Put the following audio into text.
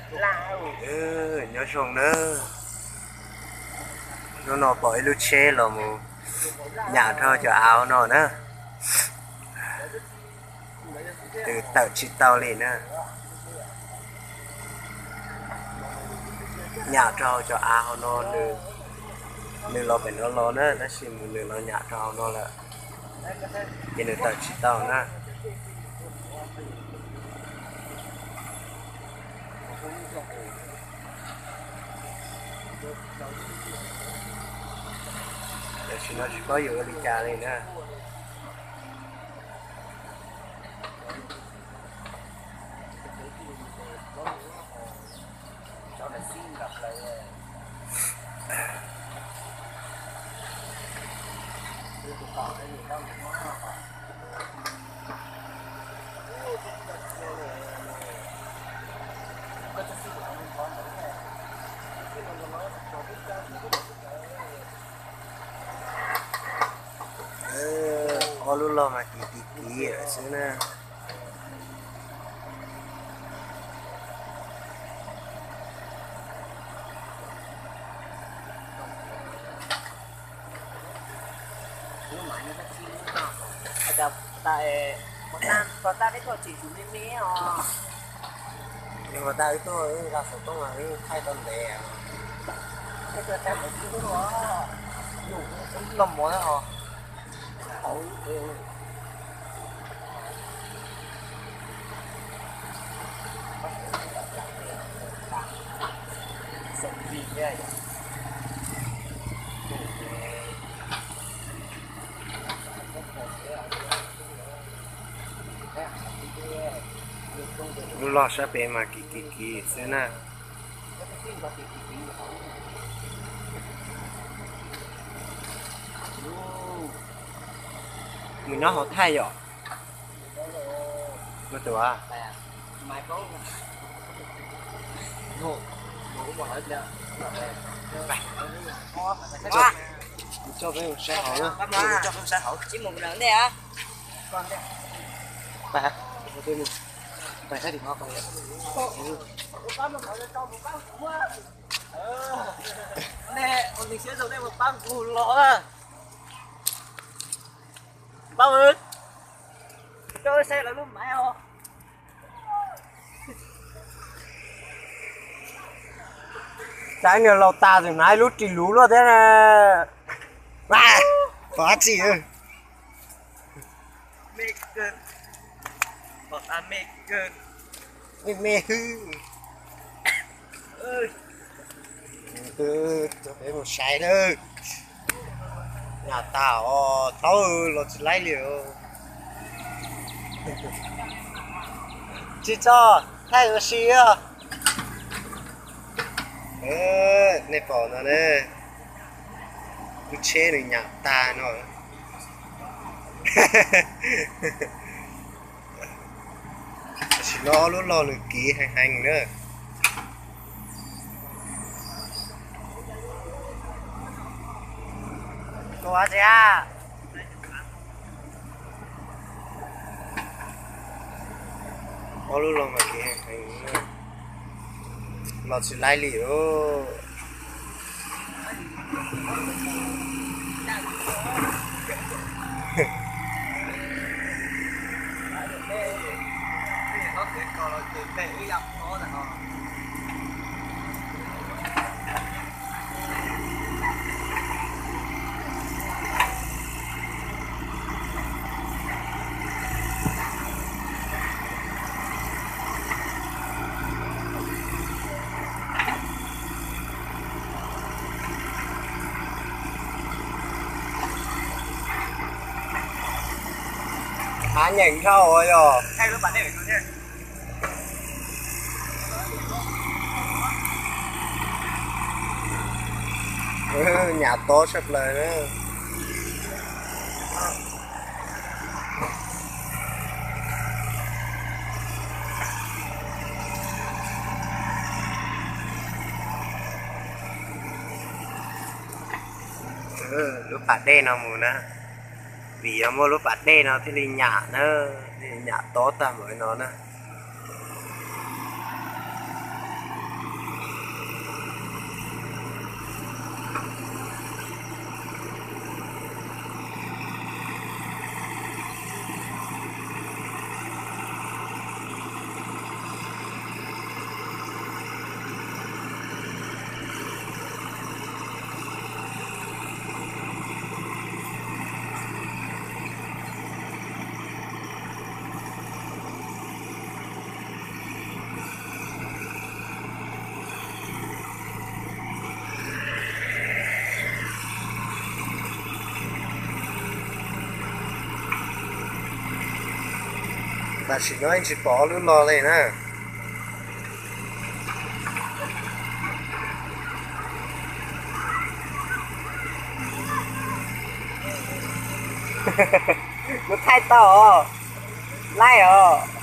Nyob zoo na, hnub no pom ib lub tsheb los mus nyam rau cov av no na. Twb tawm tsis tau li na. Nyam rau cov av hauv no, nws los pem no los na, tab sis mus nws los nyam rau hauv no lawm, ces nws tawm tsis tau na. Tam sim no tsis paub yuav ua li cas li na. Ob lub log mas kiv kiv kiv lawm xwb na. Ua tau ib tug nqa xov tooj los thaij tau ntev. Los mov os. Lub log sab pem mas kiv kiv kiv xwb na. Mus nyob hauv thaij yom. Tus coj peb mus saib hauv na. Nej ua siab zoo nej mus pab kuv los na. Pab, coj saib lawv lub maiv os. Saib niag laus tas tseem hnav ib lub ris luv luaj thiab na. Pov dab tsi? Me me hwb. Coj peb mus saib na. Nyam tas os, thaub los tsis laib li. Tsis tso, thaij ua si os. Nej pom no ne, lub tsheb nws nyam tag no. Tam sim no ob lub log nws kiv heev heev na. Ob lub log mas kiv heev heev, los tsis laib li os. Hav nyeem dhau yog. Nyam tob tshaj plaws na. Lub pas dej no mus na, vim yog muaj lub pas dej no thiaj li nyam na, thiaj li nyam tob tag npaum no na. Tam sim no yeej tsis pom ob lub log li na. Kuv thaij tau os, laij os.